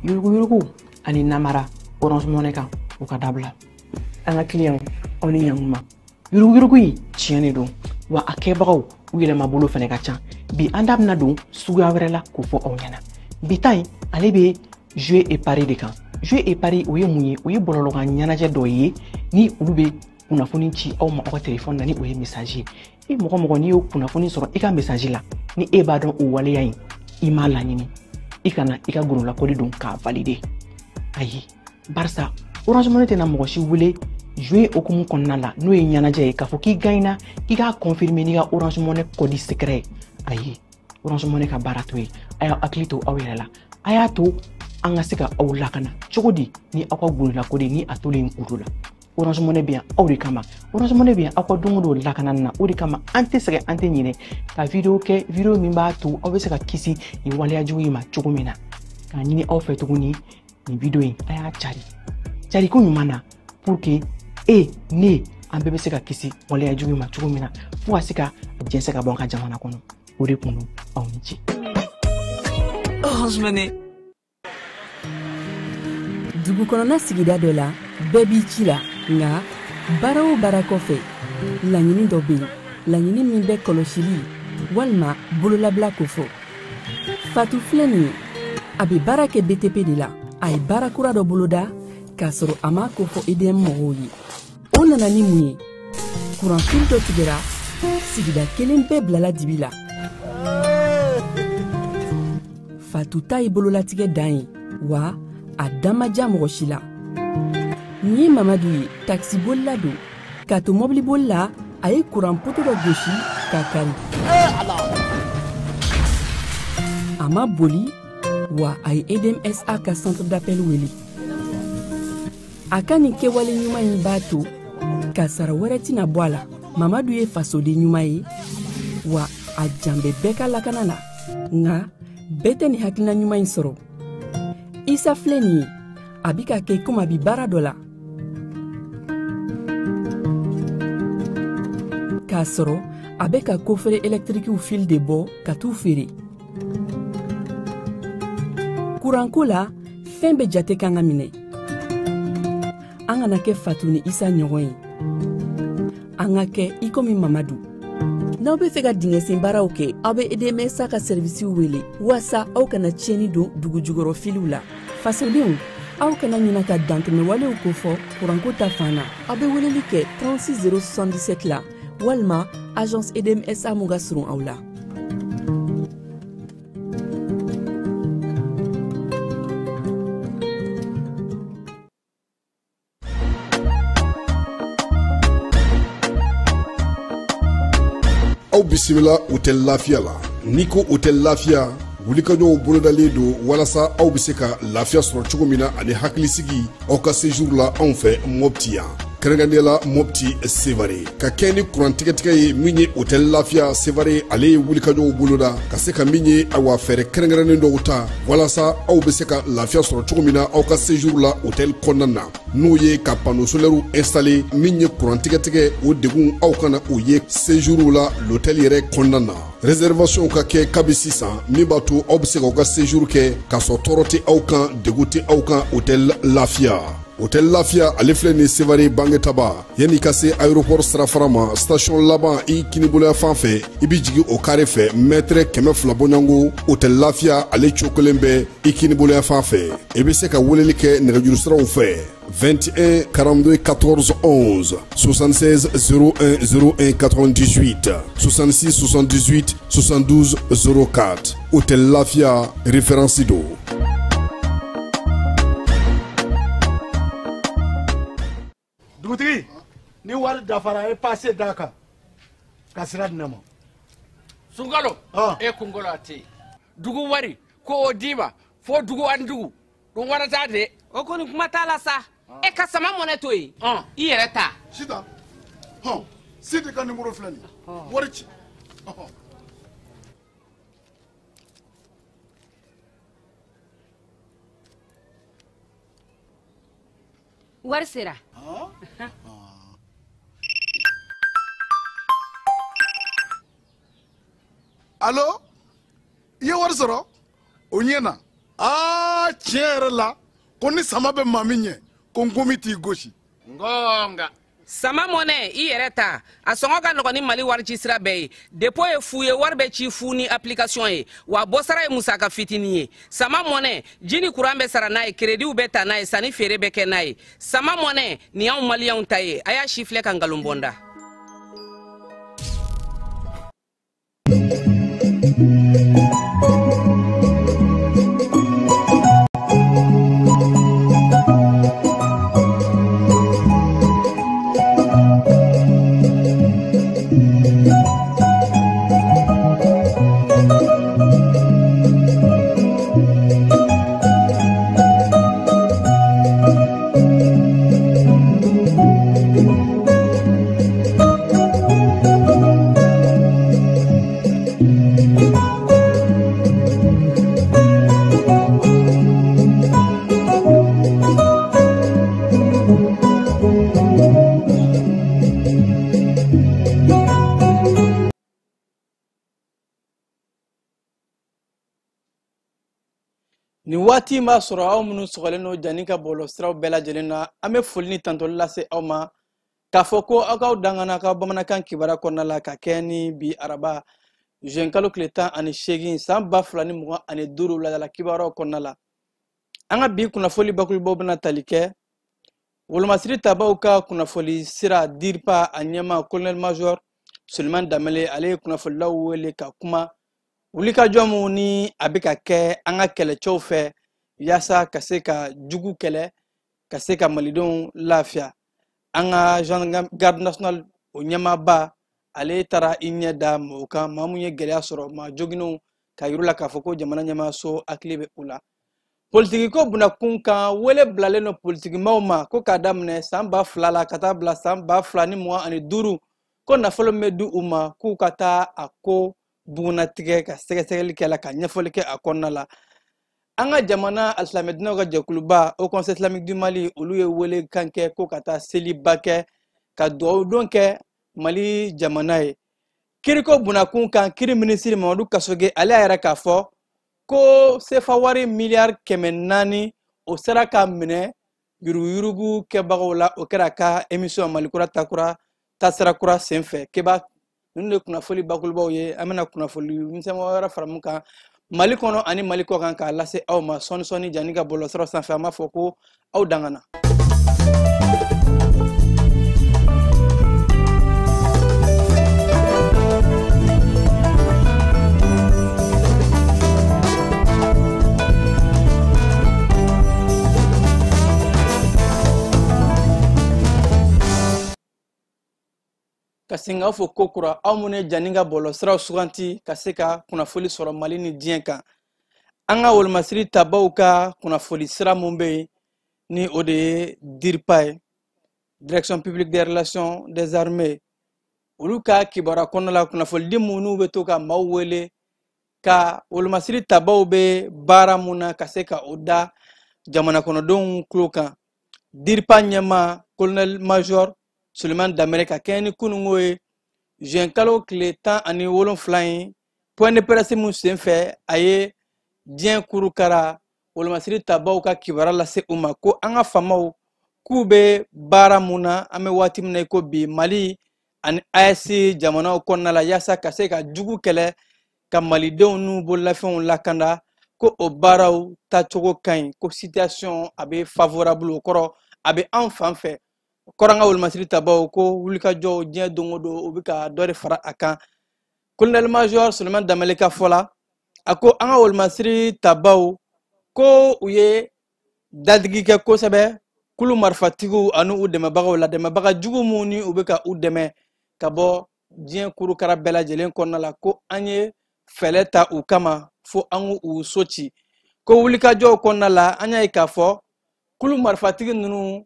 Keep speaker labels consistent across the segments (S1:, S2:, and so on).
S1: Yuruguyurugu ani namara Orange Money kan u ka dabila. An ka client aw ni ɲankuma. Yuruguyurugu in tiɲɛ de don wa a kɛbagaw u yɛlɛmabolo fɛnɛ ka ca. Bi an da bɛna don suguya wɛrɛ la k'o fɔ aw ɲɛna. Bi ta in ale bɛ jouer et pari de kan. Jouer et pari o ye mun ye? O ye bɔlɔlɔkan ɲɛnajɛ dɔ ye ni olu bɛ kunnafoni ci aw ma aw ka telefɔni na ni o ye message ye. E mɔgɔ mɔgɔ n'i y'o kunnafoni sɔrɔ i ka message la ni e b'a dɔn o waleya in i m'a laɲini, i kana i ka gololakoli don k'a valider. Ayi, barisa Orange Money tɛna mɔgɔ si wele jouer hokumu kɔnɔna la n'o ye ɲɛnajɛ ye k'a fɔ k'i gagnera k'i k'a confirmer n'i ka Orange Money code secret ye. Ayi, Orange Money ka baara t'o ye. A y'aw hakili to aw yɛrɛ la, a y'a to an ka se ka aw lakana cogo di ni aw ka gololakoli ni a tolen kuru la. Orange Money bɛ yan aw de kama. Orange Money bɛ yan aw ka don o don lakanani na. O de kama an tɛ sɛgɛn, an tɛ ɲinɛ ka vidéo kɛ, vidéo min b'a to aw bɛ se ka kisi nin waleya jugu in ma cogo min na. K'a ɲini aw fɛ tuguni nin vidéo in a y'a cari cariko ɲuman na pour que e ne an bɛɛ bɛ se ka kisi waleya jugu in ma cogo min na fo ka se ka jɛnsɛn ka bɔ an ka jamana kɔnɔ. O de kun don, aw ni ce.
S2: Orange Money.
S3: Dugu kɔnɔna sigida dɔ la, bɛɛ b'i ci la, nka baara o baara kɔfɛ laɲini dɔ bɛ yen, laɲini min bɛ kɔlɔsili walima bololabila kofɔ. Fatu filɛ nin ye, a bɛ baara kɛ BTP de la. A ye baara kura dɔ boloda k'a sɔrɔ a m'a kofɔ EDM mɔgɔw ye. O nana ni mun ye? Kuranfili dɔ tigɛra, sigida kelen bɛɛ bilala dibi la. Fatu ta ye bololatigɛ dan ye, wa a dan ma diya mɔgɔ si la. Nin ye Mamadu ye, takisibolila don. K'a to mɔbiliboli la, a ye kuran poto dɔ gosi k'a kari. A ma boli, wa a ye EDMSA ka centre d'appel wele. A ka nin kɛwale ɲuman in b'a to kasara wɛrɛ tɛna bɔ a la. Mamadu ye fasoden ɲuman ye, wa a jan bɛ bɛɛ ka lakana la. Nka bɛɛ tɛ nin hakilina ɲuman in sɔrɔ. Isa filɛ nin ye, a bi ka kɛ komi a bi baara dɔ la k'a sɔrɔ a bɛ ka kofere ɛlɛtirikiw fil de bɔ ka t'u feere. Kuranko la, fɛn bɛɛ jate kan ka minɛ. An kana kɛ Fatu ni Isa ɲɔgɔn ye, an ka kɛ i komi Mamadu. N'aw bɛ fɛ ka dingɛsen baaraw kɛ, aw bɛ EDMSA ka sɛrivisiw wele waasa aw kana tiɲɛni don dugu jukɔrɔ filiw la. Fasodenw, aw kana ɲina ka dantɛmɛwalew kofɔ kuranko ta fan na. Aw bɛ weleli kɛ 36 077 la walima agence EDMSA mun ka surun aw la.
S4: Aw bisimila Hôtel Lafiya la. N'i ko Hôtel Lafiya, wulikajɔw bolodalen don walasa aw bɛ se ka lafiya sɔrɔ cogo min na ani hakilisigi aw ka séjour la anw fɛ Mopti yan, kɛrɛnkɛrɛnnenya la Mopti Sevare. Ka kɛ ni kuran tigɛtigɛ ye min ye Hôtel Lafiya Sevare, ale ye wulikajɔw boloda ka se ka min ye awa fɛɛrɛ kɛrɛnkɛrɛnnen dɔw ta walasa aw bɛ se ka lafiya sɔrɔ cogo min na aw ka séjour la hôtel kɔnɔna na, n'o ye ka panneau solaire installé min ye kuran tigɛtigɛ o degun aw kana o ye séjour la l'hôtel yɛrɛ kɔnɔna na. Réservation ka kɛ kabi sisan min b'a to aw bɛ se k'aw ka séjour kɛ k'a sɔrɔ tɔɔrɔ tɛ aw kan, degun tɛ aw kan Hôtel Lafiya. Hôtel Lafiya ale filɛ ni Sevare Bangetaba yanni ka se aéroport sirafara ma station laban i kiniboloya fan fɛ i bɛ jigin o carré fɛ mètre 200 bɔɲɔgɔnko Hôtel Lafiya ale cogo kelen bɛ i kiniboloya fan fɛ i bɛ se ka weleli kɛ nɛgɛjuru siraw fɛ 21 42 14 11 76 01 01 98 66 78 72 04. Hôtel Lafia référence do.
S5: Dugutigi, ni wari dafara e passé d'a kan ka sira di ne ma.
S6: Sunkalo, e kunkolo a tɛ yen. Dugu wari ko o d'i ma fo dugu ani dugu dun wara t'a de.
S7: O kɔni kuma t'a la sa. E ka sama mɔnɛ to yen. I yɛrɛ ta.
S5: Sitan, hɔn, Sidi ka numéro filɛ nin ye. Wari ci.
S7: Wari sera.
S5: Allo, i ye wari sɔrɔ? O ɲɛna. Aa, tiɲɛ yɛrɛ la, ko ni sama bɛ maa min ɲɛ, ko nkomi t'i gosi.
S6: Ngonga.
S7: Sama mɔnɛ i yɛrɛ ta. A sɔngɔ ka nɔgɔn ni Mali wari ci sira bɛɛ ye. Dépôt ye fu ye, wari bɛ ci fu ni application ye. Wa bɔsara ye musaka fitinin ye. Sama mɔnɛ, ji ni kuran bɛ sara n'a ye, crédit bɛ ta n'a ye, sanni feere bɛ kɛ n'a ye. Sama mɔnɛ, nin y'anw maliyɛnw ta ye. A y'a si filɛ ka nkalon bɔ n da.
S8: Nin waati in b'a sɔrɔ aw minnu sɔgɔlen don Jani ka bɔlɔlɔsiraw bɛɛ lajɛlen na, an bɛ foli ni tantoli lase aw ma k'a fɔ ko aw k'aw dangana ka bamanankan kibaruya kɔnɔna la ka kɛ ni bi araba juin kalo tile 18 san 2025 ladala kibaruyaw kɔnɔna la. An ka bi kunnafoli bakurubaw bɛna tali kɛ wolomasiri tabaw ka kunnafoli sira DIRPA a ɲɛma colonel major Suleiman Danbele, ale ye kunnafolilaw wele ka kuma wulikajɔ mun ni a bɛ ka kɛ an ka kɛlɛcɛw fɛ yaasa ka se ka jugu kɛlɛ, ka se ka malidenw lafiya. An ka Jean garde national o ɲɛmaaba, ale taara i ɲɛ da mɔgɔw kan, maa mun ye gɛlɛya sɔrɔ, maa joginnenw, ka yir'u la k'a fɔ ko jamana ɲɛmaaso hakili bɛ u la. Politikiko bunakun kan, wele bilalen don politikimaw ma ko k'a daminɛ san 2000 la ka taa bila san 2025, ko nafolo min bɛ di u ma k'u ka taa a ko bugunnatigɛ ka sɛgɛsɛgɛli kɛ la ka ɲɛfɔli kɛ a kɔnɔna la. An ka jamana alisilamɛdinɛw ka jɛkuluba Haut Conseil islamique du Mali, olu ye wele kan kɛ ko ka taa seliba kɛ ka dugawu don kɛ Mali jamana ye. Kiriko bunakun kan, kiri minisiri Mamadu Kasoge, ale y'a yɛrɛ k'a fɔ ko sefa wari miliyari 400 o sera ka minɛ yuruguyurugu kɛbagaw la. O kɛra ka émission Malikura takura taasira kura senfɛ. Keba ninnu de kunnafoli bakurubaw ye. An bɛna kunnafoli misɛnman wɛrɛ fara mun kan Mali kɔnɔ ani Mali kɔ kan k'a lase aw ma sɔɔni sɔɔni Jani ka bɔlɔlɔsiraw sanfɛ. An b'a fɔ ko aw dangana. Ka segin k'aw fo ko kura, aw minnu ye Jani ka bɔlɔlɔsiraw suganti ka se ka kunnafoli sɔrɔ Mali ni diɲɛ kan. An ka wolomasiri tabaw ka kunnafoli sira mun bɛ yen ni o de ye DIRPA ye, Direction publique des relations des armées, olu ka kibaruya kɔnɔna la kunnafonidi minnu bɛ to ka maaw wele ka wolomasiri tabaw bɛ baara mun na ka se ka o da jamana kɔnɔdenw tulo kan. DIRPA ɲɛmaa colonel major Suleiman Danbele, ka kɛɲɛ ni kununko ye juin kalo tile 17 ye, point de presse mun senfɛ a ye diɲɛ kurukara wolomasiri tabaw ka kibaruya lase u ma ko an ka faamaw K'u bɛ baara mun na an bɛ waati min na i ko bi Mali ani AES jamanaw kɔnɔna la, yaasa ka se ka jugu kɛlɛ ka malidenw n'u bololafɛnw lakanda, ko o baaraw taacogo ka ɲi, ko situation a bɛ favorable, o kɔrɔ a bɛ an fan fɛ. Kɔrɔ an ka wolomasiri tabaw ko wulikajɔw diɲɛ don o don u bɛ ka dɔ de fara a kan. Colonel major Sulemani Danbɛlɛ ka fɔ la, a ko an ka wolomasiri tabaw ko u ye dadigi kɛ kosɛbɛ kulu marifatigiw ani u dɛmɛbagaw la, dɛmɛbaga jugu minnu ni u bɛ ka u dɛmɛ ka bɔ diɲɛ kurukara bɛɛ lajɛlen kɔnɔna la, ko an ye fɛɛrɛ ta u kama fo an k'u so ci. Ko wulikajɔw kɔnɔna la, an y'a ye k'a fɔ kulu marifatigi ninnu,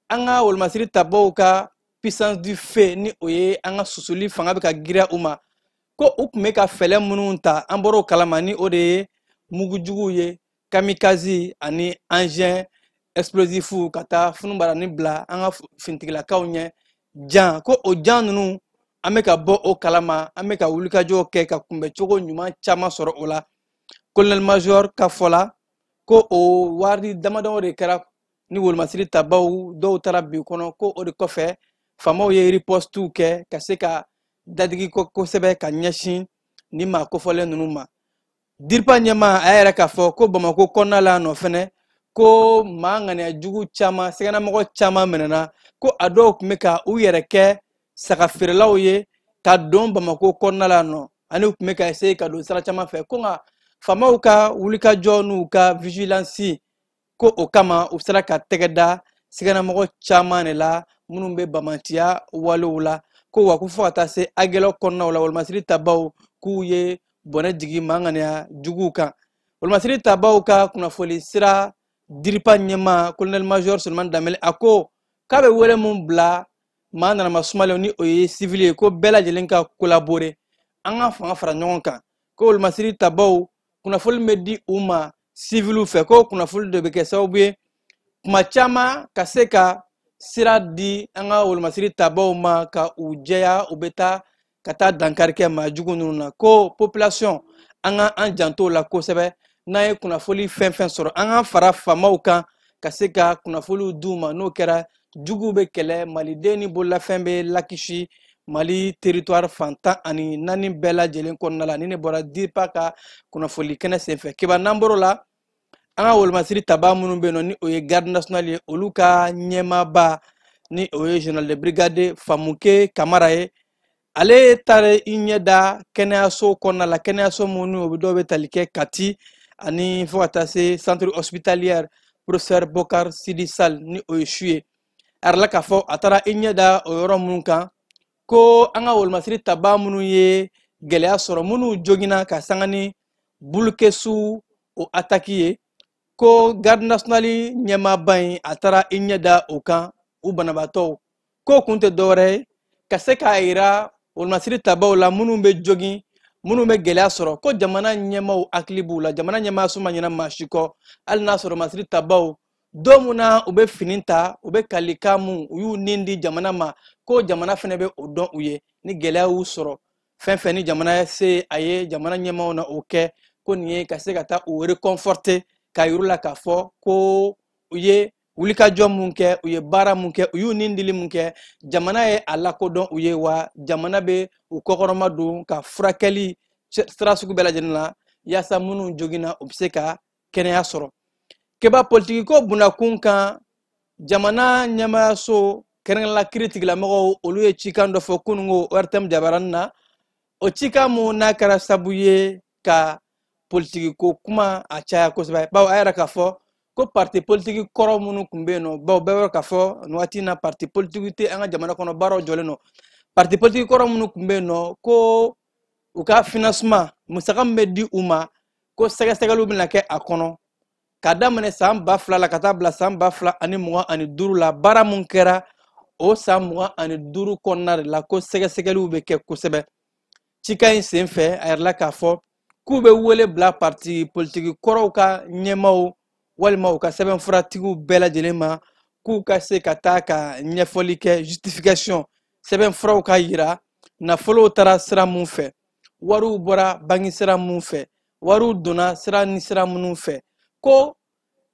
S8: an ka wolomasiri tabaw ka puissance du feu ni o ye an ka susuli fanga bɛ ka giriya u ma, ko u tun bɛ ka fɛɛrɛ minnu ta an bɔr'o kalama, ni o de ye mugujuguw ye, kamikaze ani engin explosif, ka taa funubaranin bila an ka finitigilakaw ɲɛ jan, ko o jan ninnu an bɛ ka bɔ o kalama, an bɛ ka wulikajɔw kɛ ka kunbɛcogo ɲuman caman sɔrɔ o la. Colonel major ka fɔ la, ko o wari damadamaw de kɛra ni wolomasiri tabaw dɔw taara bi kɔnɔ, ko o de kɔfɛ faamaw ye ripostew kɛ ka se ka dadigi kosɛbɛ ka ɲɛsin ni maa kofɔlen ninnu ma. DIRPA ɲɛmaa a y'a yɛrɛ k'a fɔ ko Bamako kɔnɔna la nɔ fɛnɛ, ko maa ŋaniya jugu caman, sɛgɛnamɔgɔ caman minɛna, ko a dɔw tun bɛ ka u yɛrɛ kɛ saga feerelaw ye ka don Bamako kɔnɔna la nɔ, ani u tun bɛ ka essayer ka don sira caman fɛ, ko nka faamaw ka wulikajɔ n'u ka vigilance, ko o kama u sera ka tɛgɛ da sɛgɛnamɔgɔ caman de la minnu bɛ bamanciya walew la, ko wa ko fo ka taa se agɛlɛ kɔnɔnaw la, wolomasiri tabaw k'u ye bɔnɛ jigin maa ŋaniya juguw kan. Wolomasiri tabaw ka kunnafoni sira DIRPA ɲɛmaa colonel major Sulemani Danbɛlɛ, a ko k'a bɛ wele mun bila maa nanama sumalenw ni o ye civil ye, ko bɛɛ lajɛlen ka collaborer, an ka fanga fara ɲɔgɔn kan, ko wolomasiri tabaw kunnafoni bɛ di u ma civiliw fɛ, ko kunnafoni de bɛ kɛ sababu ye kuma caman ka se ka sira di an ka wolomasiri tabaw ma ka u jɛya, u bɛ taa ka taa dankari kɛ maa jugu ninnu na. Ko population an ka an janto o la kosɛbɛ, n'an ye kunnafoni fɛn fɛn sɔrɔ an k'an fara faamaw kan ka se ka kunnafoniw d'u ma, n'o kɛra juguw bɛ kɛlɛ, maliden ni bololafɛn bɛ lakisi Mali territoire fan 14 bɛɛ lajɛlen kɔnɔna la. Ni ne bɔra DIRPA ka kunnafoni kɛnɛ senfɛ. Keba, n'an bɔr'o la, an ka wolomasiri taba minnu bɛ yen nɔ ni o ye garde nationale ye, olu ka ɲɛmaaba ni o ye général de brigade Famuke Kamara ye, ale taara i ɲɛ da kɛnɛyaso kɔnɔna la, kɛnɛyaso minnu o bɛ dɔw bɛ tali kɛ Kati ani fo ka taa se centre hospitalier professeur Bokar Sidi Sall ni o ye su ye. A yɛrɛ la k'a fɔ a taara i ɲɛ da o yɔrɔ minnu kan, ko an ka wolomasiri taba minnu ye gɛlɛya sɔrɔ, minnu joginna ka sanga ni bulukesu o ataki ye, ko garde nationale ɲɛmaaba in a taara i ɲɛ da o kan u banabaatɔw, k'o kun tɛ dɔwɛrɛ ye ka se k'a yira wolomasiri tabaw la minnu bɛ jogin, minnu bɛ gɛlɛya sɔrɔ, ko jamana ɲɛmaaw hakili b'u la, jamana ɲɛmaayaso ma ɲinɛ maa si kɔ, hali n'a sɔrɔ masiri tabaw don mun na u bɛ fini ta, u bɛ kalikan mun, u y'u nin di jamana ma, ko jamana fɛnɛ bɛ o dɔn u ye, ni gɛlɛya y'u sɔrɔ fɛn fɛn ni jamana se a ye jamana ɲɛmaaw na o kɛ, ko nin ye ka se ka taa u réconforter k'a yir'u la k'a fɔ ko u ye wulikajɔ mun kɛ, u ye baara mun kɛ, u y'u nin dili mun kɛ, jamana ye a lakodɔn u ye, wa jamana bɛ u kɔkɔrɔma don ka furakɛli sira sugu bɛɛ lajɛlen la yaasa minnu joginna u bɛ se ka kɛnɛya sɔrɔ. Keba, politiki ko bundakun kan, jamana ɲɛmaayaso kɛrɛnkɛrɛnnenya kiiri tigilamɔgɔw olu ye cikan dɔ fɔ kununko ORTM jabaranin na, o cikan mun n'a kɛra sabu ye ka politiki ko kuma a caya kosɛbɛ, bawo a yɛrɛ k'a fɔ ko parti politiki kɔrɔ minnu tun bɛ yen nɔ, bawo bɛɛ b'a k'a fɔ nin waati in na parti politiki tɛ an ka jamana kɔnɔ, baaraw jɔlen don. Parti politiki kɔrɔ minnu tun bɛ yen nɔ, ko u ka financement musaka min bɛ di u ma, ko sɛgɛsɛgɛliw bɛna kɛ a kɔnɔ k'a daminɛ san 2000 la ka taa bila san 2025 la, baara mun kɛra o san 25 kɔnɔna de la, ko sɛgɛsɛgɛliw bɛ kɛ kosɛbɛ. Cikan in senfɛ, a yɛrɛ la k'a fɔ k'u bɛ wele bila parti politiki kɔrɔw ka ɲɛmaaw walima u ka sɛbɛnfuratigiw bɛɛ lajɛlen ma, k'u ka se ka taa ka ɲɛfɔli kɛ, justification sɛbɛnfuraw ka yira nafolow taara sira mun fɛ, wariw bɔra banki sira mun fɛ, wariw donna sira ni sira minnu fɛ, ko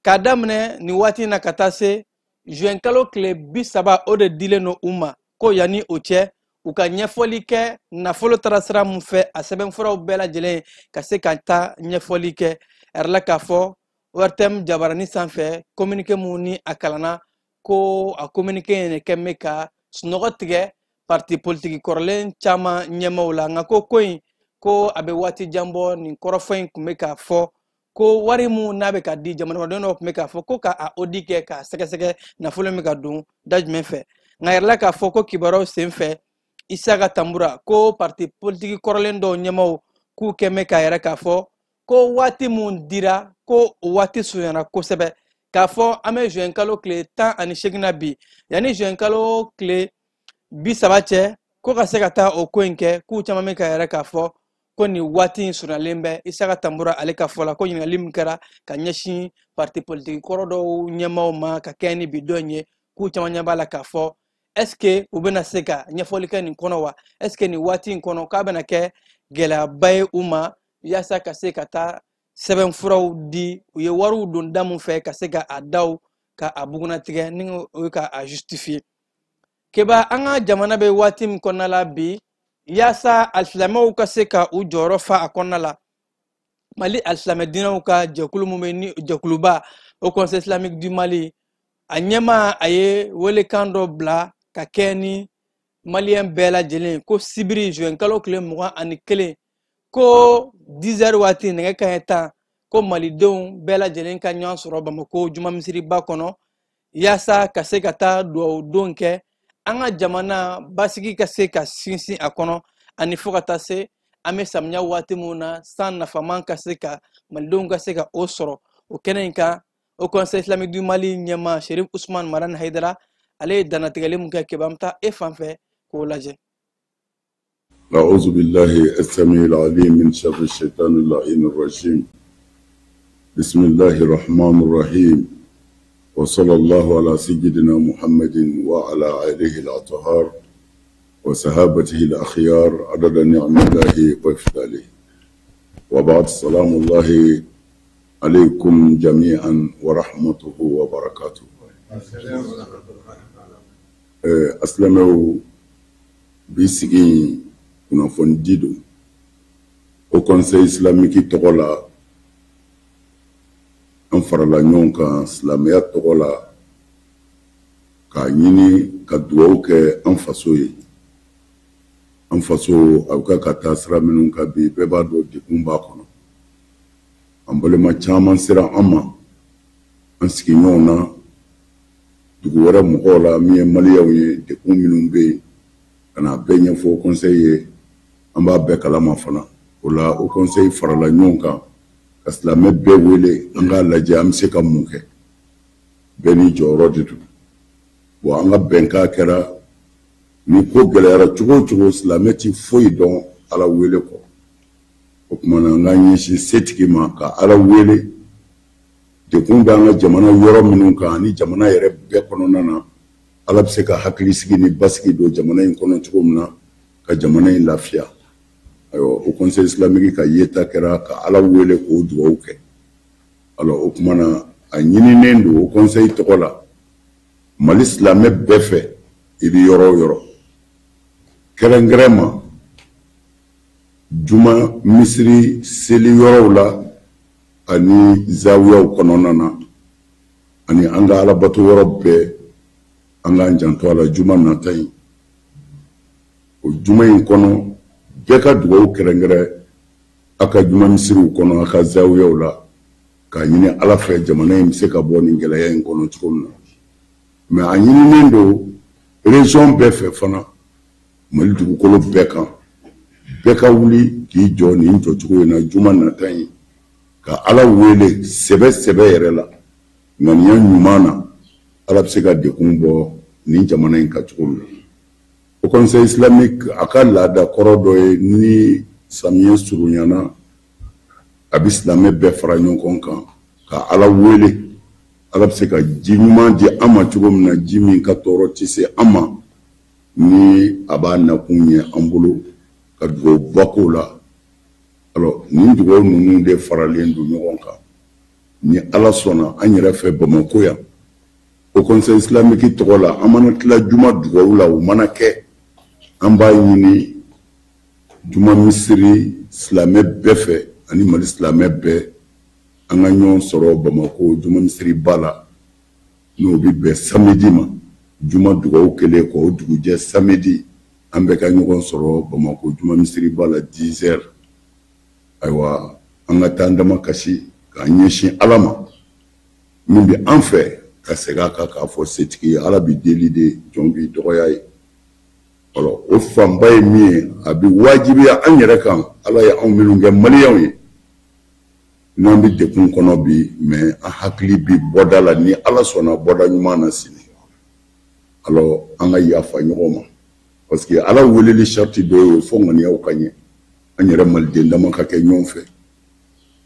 S8: k'a daminɛ nin waati in na ka taa se Juin kalo tile 30, o de dilen don u ma, ko yanni o cɛ u ka ɲɛfɔli kɛ nafolo taara sira mun fɛ, a sɛbɛnfuraw bɛɛ lajɛlen ka se ka taa ɲɛfɔli kɛ. A yɛrɛ la k'a fɔ ORTM jabarani sanfɛ, communiqué mun ni a kalanna, ko a communiqué in de kɛn bɛ ka sunɔgɔ tigɛ parti politique kɔrɔlen caman ɲɛmaaw la. Nka ko ko in, ko a bɛ waati jan bɔ nin kɔrɔfɔ in tun bɛ k'a fɔ ko wari mun n'a bɛ ka di jamanaden dɔw tun bɛ k'a fɔ ko ka a audit kɛ k'a sɛgɛsɛgɛ nafolo min bɛ ka don da jumɛn fɛ. Nka a yɛrɛ la k'a fɔ ko kibaruyaw sen fɛ, Isaka Tambura ko parti politique kɔrɔlen dɔw ɲɛmaaw k'u kɛn bɛ k'a yɛrɛ k'a fɔ ko waati mun dira, ko o waati surunyana kosɛbɛ, k'a fɔ an bɛ juin kalo tile 18 na bi, yanni juin kalo tile 30 cɛ, ko ka se ka taa o ko in kɛ. K'u caman bɛ k'a yɛrɛ k'a fɔ ko nin waati in surunyalen bɛ. Isaka Tambura ale ka fɔ la, ko ɲininkali min kɛra ka ɲɛsin parti politique kɔrɔ dɔw ɲɛmaaw ma ka kɛɲɛ ni bi don in ye, k'u caman ɲɛ b'a la k'a fɔ est ce que u bɛna se ka ɲɛfɔli kɛ nin kɔnɔ wa, est ce que nin waati in kɔnɔ k'a bɛna kɛ gɛlɛyaba ye u ma yaasa ka se ka taa sɛbɛnfuraw di, u ye wariw don da mun fɛ ka se ka a daw ka a bugunnatigɛ ni o ye ka a justifier. Keba, an ka jamana bɛ waati min kɔnɔna la bi, yaasa alisilamɛw ka se ka u jɔyɔrɔ fa a kɔnɔna la, Mali alisilamɛ diinɛw ka jɛkulu mun bɛ ni jɛkuluba au Conseil islamique du Mali, a ɲɛmaa a ye welekan dɔ bila ka kɛ ni maliyɛn bɛɛ lajɛlen ko sibiri juin kalo tile 21, ko 10 heures waati nɛgɛ kanɲɛ 10, ko malidenw bɛɛ lajɛlen ka ɲɔgɔn sɔrɔ Bamako juma misiriba kɔnɔ yaasa ka se ka taa duwawu don kɛ an ka jamana basigi ka se ka sinsin a kɔnɔ, ani fo ka taa se an bɛ samiya waati mun na, san nafaman ka se ka malidenw ka se ka o sɔrɔ o kɛnɛ in kan. Au Conseil islamique du Mali ɲɛmaa Cherif Ousmane Madani Haidara, ale ye dannatigɛli mun kɛ, Keba, an bɛ taa e fan fɛ k'o lajɛ.
S9: أعوذ بالله السميع العليم من شر الشيطان اللعين الرجيم. بسم الله الرحمن الرحيم، وصلى الله على سيدنا محمد وعلى آله الأطهار وصحابته الأخيار عدد نعم الله وإفضاله. وبعد، سلام الله عليكم جميعا ورحمته وبركاته. Asilamɛw, bi sigi kunnafoni di don Haut Conseil islamique tɔgɔ la. An farala ɲɔgɔn kan silamɛya tɔgɔ la k'a ɲini ka dugawu kɛ an faso ye. An faso a bɛ ka taa sira minnu kan bi, bɛɛ b'a dɔn degun b'a kɔnɔ. An balima caman sera an ma, an sigiɲɔgɔnw na, dugu wɛrɛ mɔgɔw la min ye maliyɛnw ye, degun minnu bɛ yen, ka na bɛɛ ɲɛfɔ conseil ye. An b'a bɛɛ kalama fana. O la, o conseil farala ɲɔgɔn kan ka silamɛ bɛɛ wele, an k'a lajɛ an bɛ se ka mun kɛ. Bɛɛ n'i jɔyɔrɔ de don. Bon, an ka bɛnkan kɛra ni ko gɛlɛyara cogo o cogo, silamɛ ti foyi dɔn Ala wele kɔ. O tuma na, an k'an ɲɛsin setigi ma ka Ala wele. Degun bɛ an ka jamana yɔrɔ minnu kan ani jamana yɛrɛ bɛɛ kɔnɔna na, Ala bɛ se ka hakilisigi ni basigi don jamana in kɔnɔ cogo min na, ka jamana in lafiya. Ayiwa, o Conseil islamique ka yeta kɛra ka Ala wele k'o dugawu kɛ. Alors, o tuma na, a ɲininen don o conseil tɔgɔ la Mali silamɛ bɛɛ fɛ, i bɛ yɔrɔ o yɔrɔ, kɛrɛnkɛrɛn ma juma misiri seli yɔrɔw la ani zawiyaw kɔnɔna na ani an ka alabato yɔrɔ bɛɛ, an k'an janto a la. Juma nata in, o juma in kɔnɔ, bɛɛ ka dugawu kɛrɛnkɛrɛn a ka juma misiriw kɔnɔ, a ka zawiyaw la, k'a ɲini Ala fɛ jamana in bɛ se ka bɔ nin gɛlɛya in kɔnɔ cogo min na. Mais a ɲininen don région bɛɛ fɛ fana, Mali dugukolo bɛɛ kan, bɛɛ ka wuli k'i jɔ nin jɔcogo in na juma nata in, ka Ala wele sɛbɛ sɛbɛ yɛrɛ la, ŋaniya ɲuman na, Ala bɛ se ka degun bɔ nin jamana in kan cogo min na. O Conseil islamique a ka laada kɔrɔ dɔ ye, ni samiyɛ surunyana, a bɛ silamɛ bɛɛ fara ɲɔgɔn kan ka Ala wele, Ala bɛ se ka ji ɲuman di an ma cogo min na, ji min ka tɔɔrɔ tɛ se an ma, ni a b'a nakun ɲɛ an bolo, ka dugawuba k'o la. Alors, nin dugawu ninnu de faralen don ɲɔgɔn kan. Ni Ala sɔnna, an yɛrɛ fɛ Bamako yan, Haut Conseil islamique tɔgɔ la, an mana tila juma dugawu la, o mana kɛ, an b'a ɲini juma misiri silamɛ bɛɛ fɛ ani Mali silamɛ bɛɛ, an ka ɲɔgɔn sɔrɔ Bamakɔ juma misiriba la, n'o bɛ bɛn samedi ma. Juma dugawu kɛlen kɔ, o dugujɛ samedi, an bɛɛ ka ɲɔgɔn sɔrɔ Bamakɔ juma misiriba la 10 heures. Ayiwa, an ka taa an dama kasi k'an ɲɛsin Ala ma min bɛ an fɛ, ka segin a kan k'a fɔ setigi ye, Ala b'i deli de, jɔn b'i dɔgɔya ye. Alors, o fanba ye min ye, a bɛ wajibiya an yɛrɛ kan, Ala ye anw minnu kɛ maliyɛnw ye, n'an bɛ degun kɔnɔ bi, mais an hakili bɛ bɔda la, ni Ala sɔnna bɔda ɲuman na sini. Alors, an ka yafa ɲɔgɔn ma, parce que Ala weleli sariti dɔ ye, fo ŋaniyaw ka ɲɛ, an yɛrɛ maliden dama ka kɛ ɲɔgɔn fɛ.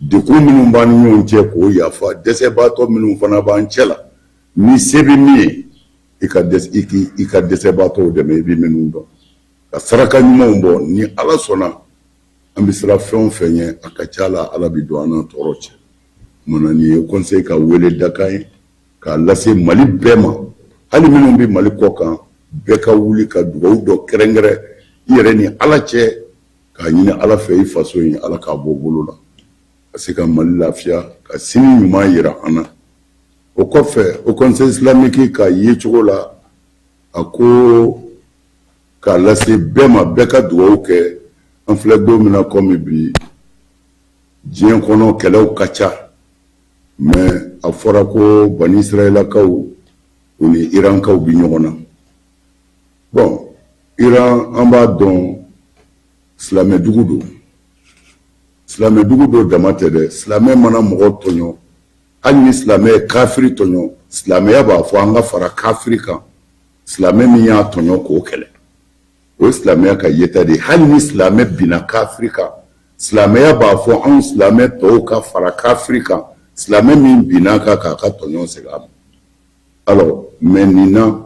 S9: Degun minnu b'an ni ɲɔgɔn cɛ, k'o yafa. Dɛsɛbaatɔ minnu fana b'an cɛ la, ni se bɛ min ye, i ka dɛsɛbaatɔw dɛmɛ, i bɛ minnu dɔn, ka saraka ɲumanw bɔ. Ni Ala sɔnna, an bɛ siran fɛn o fɛn ɲɛ, a ka ca la Ala bɛ don an n'a tɔɔrɔ cɛ. Kumana, nin ye conseil ka wele dakan ye k'a lase Mali bɛɛ ma, hali minnu bɛ Mali kɔ kan, bɛɛ ka wuli ka dugawu dɔ kɛrɛnkɛrɛn i yɛrɛ ni Ala cɛ, k'a ɲini Ala fɛ i faso in, Ala k'a bɔ bolo la, ka se ka Mali lafiya, ka sini ɲuman yira an na. O kɔfɛ, Haut Conseil islamique ka yecogo la, a ko k'a lase bɛɛ ma, bɛɛ ka dugawu kɛ. An filɛ don min na komi bi, diɲɛ kɔnɔ kɛlɛw ka ca, mais a fɔra ko Bani Israɛlakaw u ni Irankaw bi ɲɔgɔn na. Bon, Iran, an b'a dɔn silamɛdugu don. Silamɛdugu don dama tɛ dɛ, silamɛ mana mɔgɔ tɔɲɔ, hali ni silamɛ ye kafiri tɔɲɔ, silamɛya b'a fɔ an ka fara kafiri kan, silamɛ min y'a tɔɲɔ k'o kɛlɛ. O ye silamɛya ka yeta de ye. Hali ni silamɛ binna kafiri kan, silamɛya b'a fɔ anw silamɛ tɔw ka fara kafiri kan, silamɛ min binna kan k'a ka tɔɲɔ segin a ma. Alors, mais nin na,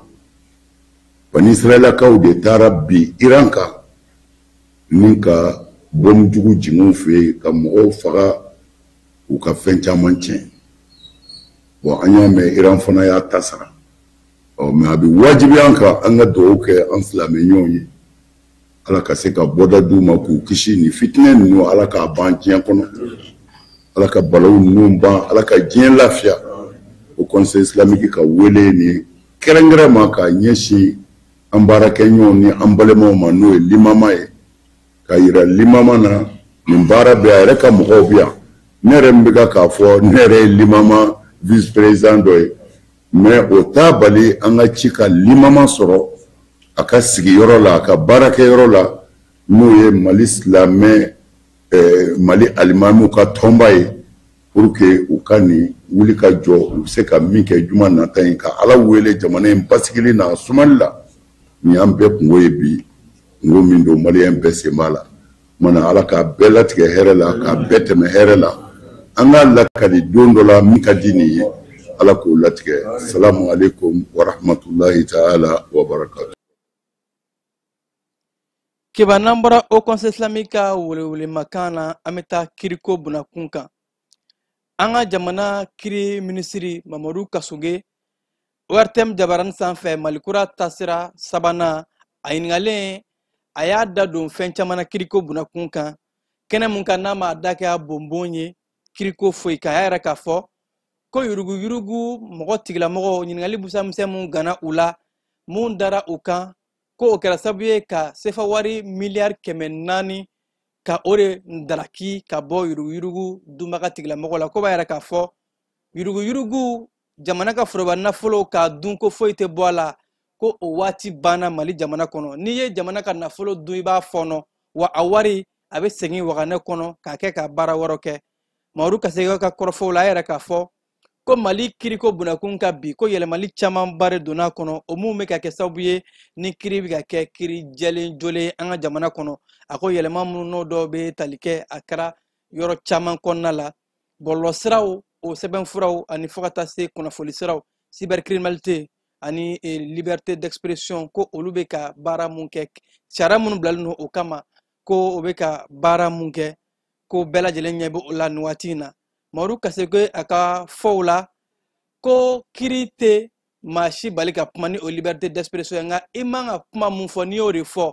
S9: Bani Israɛlakaw de taara bin Iran kan ni ka bɔmu jugu jigin u fɛ yen, ka mɔgɔw faga, u ka fɛn caman tiɲɛ. Bon, an y'a mɛn Iran fana y'a ta sara. Ɔ, mais a bɛ wajibiya an kan, an ka dugawu kɛ an silamɛ ɲɔgɔn ye, Ala ka se ka bɔda d'u ma k'u kisi nin fitinɛ ninnu, Ala k'a ban diɲɛ kɔnɔ, Ala ka balawu ninnu ban, Ala ka diɲɛ lafiya. Haut Conseil islamique ka wele nin kɛrɛnkɛrɛn ma k'a ɲɛsin an baarakɛɲɔgɔnw ni an balimaw ma, n'o ye limama ye, k'a yira limama na nin baara bɛ a yɛrɛ ka mɔgɔw bɛ yan. Ne yɛrɛ min bɛ k'a fɔ, ne yɛrɛ ye limama vice président dɔ ye, mais o t'a bali an ka ci ka limama sɔrɔ a ka sigiyɔrɔ la, a ka baarakɛyɔrɔ la, n'o ye Mali silamɛ, Mali alimamiw ka tɔnba ye, pour que u ka nin wuli ka jɔ, u bɛ se ka min kɛ juma nata in, ka Ala wele jamana in basigili n'a sumali la. Nin y'an bɛɛ kungo ye bi, kungo min don maliyɛn bɛɛ sen b'a la. Kumana, Ala k'a bɛɛ latigɛ hɛrɛ la, k'a bɛɛ tɛmɛ hɛrɛ la. An k'a lakali don dɔ la min ka di nin ye, Ala k'o latigɛ. Salamu aleykum wa rahmatulahi ta'ala wa barakatu.
S8: Keba, n'an bɔra Haut Conseil islamique ka welewelemakan na, an bɛ taa kiriko bunakun kan. An ka jamana kiri minisiri Mamadu Kasoge, ORTM jabarani sanfɛ, Malikura taasira sabanan, a ɲininkalen, a y'a da don fɛn caman na kiriko bunakun kan. Kɛnɛ mun kan n'a ma da kɛ a bonbon ye kiriko foyi kan, a y'a yɛrɛ k'a fɔ ko yuruguyurugu mɔgɔ tigilamɔgɔw, ɲininkali busa misɛn mun gana u la, mun dara u kan, ko o kɛra sababu ye ka sefa wari miliyari 400 ka o de daraki ka bɔ yuruguyurugu dunbaga tigilamɔgɔ la. Ko b'a yɛrɛ k'a fɔ yuruguyurugu, jamana ka foroba nafolo k'a dun ko foyi tɛ bɔ a la, ko o waati banna Mali jamana kɔnɔ. N'i ye jamana ka nafolo dun, i b'a fɔɔnɔ, wa a wari a bɛ segin waganɛ kɔnɔ k'a kɛ ka baara wɛrɛ kɛ. Mamadu Kasege ka kɔrɔfɔw la, a yɛrɛ k'a fɔ ko Mali kiriko bunakun ka bi, ko yɛlɛmali camanba de donna a kɔnɔ, o mun bɛ ka kɛ sababu ye ni kiri bɛ ka kɛ kiri jɛlen jolen an ka jamana kɔnɔ. A ko yɛlɛma minnu n'o dɔw bɛ tali kɛ, a kɛra yɔrɔ caman kɔnɔna la, bɔlɔlɔsiraw, o sɛbɛnfuraw, ani fo ka taa se kunnafoni siraw, cybercriminalité ani liberté d'expression, ko olu bɛ ka baara mun kɛ, sariya minnu bilalen don o kama, ko o bɛ ka baara mun kɛ, ko bɛɛ lajɛlen ɲɛ bɛ o la nin waati in na. Mamadu Kasege a ka fɔw la, ko kiri tɛ Maa si bali ka kuma ni o liberté d'expression ye, nka i man ka kuma mun fɔ, n'i y'o de fɔ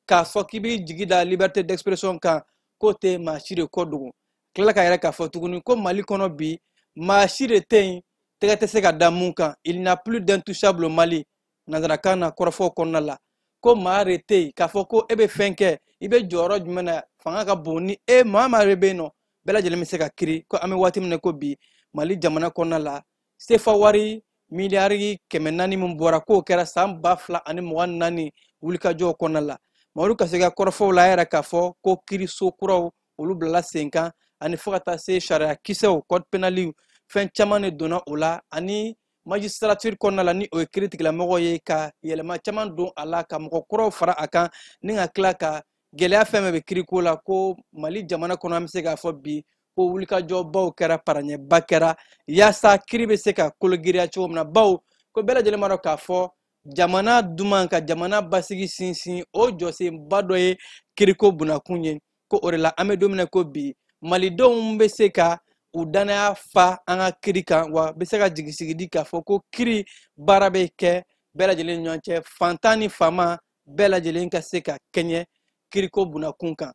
S8: k'a fɔ k'i b'i jigi da liberté d'expression kan, k'o tɛ maa si de kɔ dogo. Tila ka yɛrɛ k'a fɔ tuguni ko Mali kɔnɔ bi, maa si de tɛ yen tɛgɛ tɛ se ka da mun kan. Il n'y a plus d'intouchable au Mali, nanzarakan na kɔrɔfɔw kɔnɔna la, ko maa de tɛ yen k'a fɔ ko e bɛ fɛn kɛ, i bɛ jɔyɔrɔ jumɛn na, fanga ka bon ni e maa maa de bɛ yen nɔ, bɛɛ lajɛlen bɛ se ka kiiri. Ko an bɛ waati min na ko bi, Mali jamana kɔnɔna la, sefa wari miliyari 400 min bɔra, k'o kɛra san 2024 wulikajɔw kɔnɔna la. Mamadu Kassogué ka kɔrɔfɔw la, a yɛrɛ k'a fɔ ko kiiriso kuraw olu bilala sen kan, ani fo ka taa se sariya kisɛw, code pénal, fɛn caman de donna o la, ani magistrature kɔnɔna la, ni o ye kiiri tigilamɔgɔw ye, ka yɛlɛma caman don a la, ka mɔgɔ kuraw fara a kan, ni ka tila ka gɛlɛya fɛn bɛɛ bɛ kiiriko la. Ko Mali jamana kɔnɔ, an bɛ se k'a fɔ bi ko wulikajɔbaw kɛra, paraɲɛba kɛra yaasa kiiri bɛ se ka kologiriya cogo min na, bawo ko bɛɛ lajɛlen b'a dɔn k'a fɔ jamana duman ka jamana basigi sinsin, o jɔsenba dɔ ye kiriko bunakun ye. Ko o de la an bɛ don min na ko bi, malidenw bɛ se ka u danaya fa an ka kiri kan, wa bɛ se ka jigisigi di k'a fɔ ko kiri baara bɛ kɛ bɛɛ lajɛlen ni ɲɔgɔn cɛ, fantan ni faama bɛɛ lajɛlen ka se ka kɛɲɛ kiriko bunakun kan.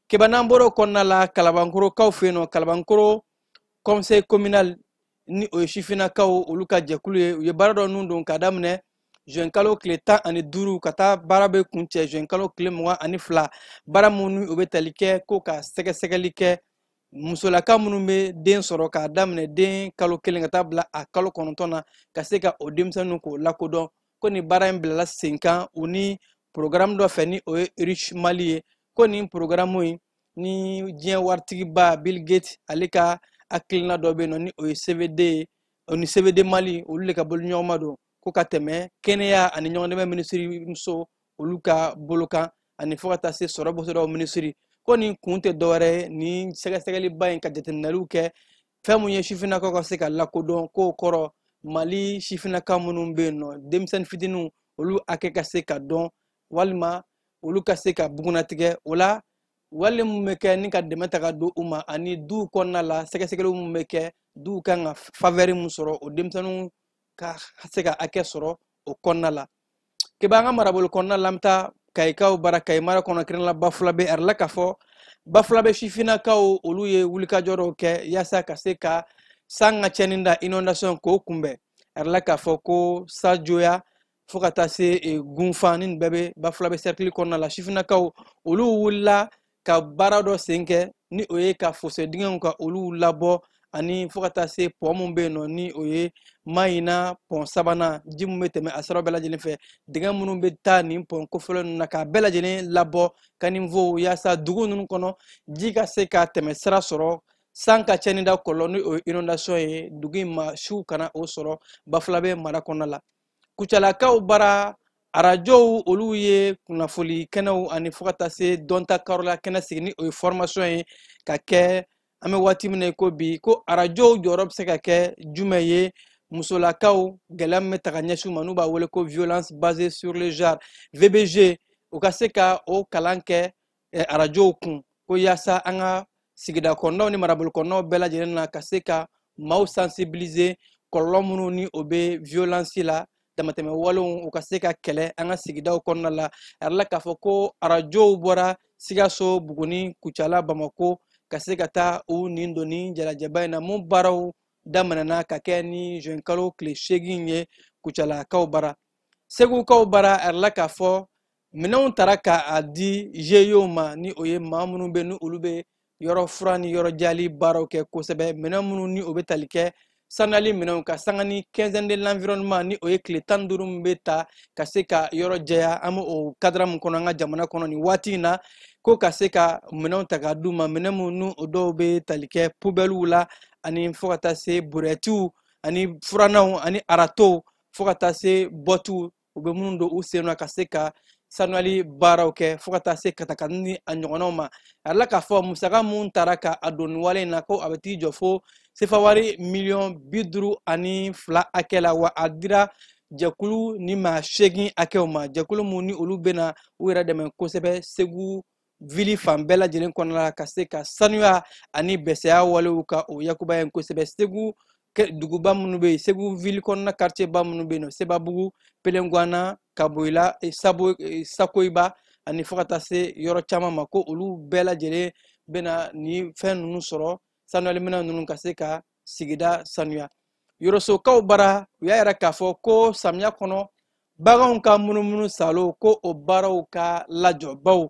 S8: Keba, n'an bɔra o kɔnɔna la, Kalabankorokaw fɛ yen nɔ, Kalabankoro conseil communal, ni o ye sifinnakaw olu ka jɛkulu ye, u ye baara dɔ nun don k'a daminɛ juin kalo tile 15 ka taa baara bɛ kuncɛ juin kalo tile 22. Baara minnu o bɛ tali kɛ ko ka sɛgɛsɛgɛli kɛ musolaka minnu bɛ den sɔrɔ k'a daminɛ den kalo 1 ka taa bila a kalo 9 na, ka se ka o denmisɛnninw k'o lakodɔn. Ko nin baara in bilala sen kan u ni programme dɔ fɛ, ni o ye Rich Mali ye. Ko nin programme in ni diɲɛ waritigiba Bill Gates ale ka hakilina dɔ bɛ yen nɔ, ni o ye CVD ye, o ni CVD Mali olu de ka bolo ɲɔgɔnma don, ko ka tɛmɛ kɛnɛya ani ɲɔgɔndɛmɛ minisiri muso olu ka bolo kan, ani fo ka taa se sɔrɔ bɔsɔrɔ minisiri. Ko nin kun tɛ dɔwɛrɛ ye ni sɛgɛsɛgɛliba in ka jateminɛliw kɛ fɛn mun ye sifinnakaw ka se ka lakodɔn, k'o kɔrɔ Mali sifinnaka minnu bɛ yen nɔ, denmisɛnnin fitininw, olu hakɛ ka se ka dɔn, walima olu ka se ka bugunnatigɛ o la, wale mun bɛ kɛ ni ka dɛmɛ ta ka don u ma, ani duw kɔnɔna la sɛgɛsɛgɛli mun bɛ kɛ, duw kan ka faveur mun sɔrɔ, o denmisɛnninw ka se ka hakɛ sɔrɔ o kɔnɔna la. Keba, an ka marabolo kɔnɔna la, an bɛ taa Kayikaw bara, Kayi mara kɔnɔ, kɛrɛnkɛrɛnnenya Bafulabe. A yɛrɛ k'a fɔ Bafulabe sifinnakaw olu ye wulikajɔ dɔw kɛ yaasa ka se ka san ka cɛnni da, inondation, k'o kunbɛn. A yɛrɛ k'a fɔ ko sajoya fo ka taa se gunfan, ni nin bɛɛ bɛ Bafulabe cercle kɔnɔna la, sifinnakaw olu wulila ka baara dɔ sen kɛ, ni o ye ka fossé dingɛw ka olu labɔ, ani fo ka taa se pont mun bɛ yen nɔ, ni o ye Mayina pont sabanan, ji mun bɛ tɛmɛ a siraw bɛɛ lajɛlen fɛ, dingɛ minnu bɛ taa nin pont kofɔlen ninnu na, k'a bɛɛ lajɛlen labɔ caniveau, yaasa dugu ninnu kɔnɔ ji ka se ka tɛmɛ sira sɔrɔ, san ka cɛnni da kɔlɔlɔ, ni o ye inondation ye, dugu in ma siw kana o sɔrɔ Bafulabe mara kɔnɔna la. Kucalakaw bara, arajow olu ye kunnafoli kɛnɛw ani fo ka taa se dɔnta karola kɛnɛ sigi, ni o ye formation ye ka kɛ an bɛ waati min na ko bi. Ko arajow jɔyɔrɔ bɛ se ka kɛ jumɛn ye musolakaw gɛlɛya min bɛ ta ka ɲɛsin u ma, n'u b'a wele ko violence basée sur le genre, VBG, u ka se ka o kalan kɛ arajow kun, ko yaasa an ka sigida kɔnɔnaw ni marabolo kɔnɔnaw bɛɛ lajɛlen na, ka se ka maaw sensibiliser kɔlɔlɔ minnu ni o bɛ violence la, damatɛmɛ walew, u ka se ka kɛlɛ an ka sigidaw kɔnɔna la. A yɛrɛ la k'a fɔ ko arajow bɔra Sikaso, Buguni, Kucala, Bamako, ka se ka taa u nin don ni jalajɛba in na, mun baaraw daminɛna ka kɛ ni juin kalo tile 8 ye Kucalakaw bara. Segukaw bara, a yɛrɛ la k'a fɔ minɛnw tara k'a di GIE ma, ni o ye maa minnu bɛ ni olu bɛ yɔrɔ fura ni yɔrɔ jali baaraw kɛ kosɛbɛ, minɛn minnu ni o bɛ tali kɛ sanuyali minɛnw ka sanga ni quinzaine de l'environnement, ni o ye tile 15 min bɛ ta ka se ka yɔrɔ jɛya, an bɛ o cadre min kɔnɔ an ka jamana kɔnɔ nin waati in na, ko ka se ka minɛnw ta k'a d'u ma, minɛn minnu o dɔw bɛ tali kɛ poubelles la, ani fo ka taa se brouettew ani furannaw ani râteau, fo ka taa se bɔtiw u bɛ minnu don u sen na ka se ka sanuyali baaraw kɛ, fo ka taa se katakani ni a ɲɔgɔnnaw ma. A yɛrɛ k'a fɔ musaka mun taara ka a don nin wale in na, ko a bɛ t'i jɔ fo sefa wari miliyɔn 52 hakɛ la, wa a dira jɛkulu ni maa 8 hakɛw ma, jɛkulu mun ni olu bɛna u yɛrɛ dɛmɛ kosɛbɛ Segu ville fan bɛɛ lajɛlen kɔnɔna la, ka se ka sanuya ani bɛsɛya walew ka o yakuba ye kosɛbɛ Segu. Duguba minnu bɛ yen, Segu ville kɔnɔna quartier ba minnu bɛ yen nɔ, Sebabugu, Pelengwana, Kaboyila, Sabo, Sakoyiba ani fo ka taa se yɔrɔ caman ma, ko olu bɛɛ lajɛlen bɛna ni fɛn ninnu sɔrɔ, sanuyalimɛnɛn ninnu ka se ka sigida sanuya. Yɔrɔsokaw bara, u y'a yira k'a fɔ ko samiya kɔnɔ baganw ka munumunu salo, ko o baaraw ka lajɔ, baw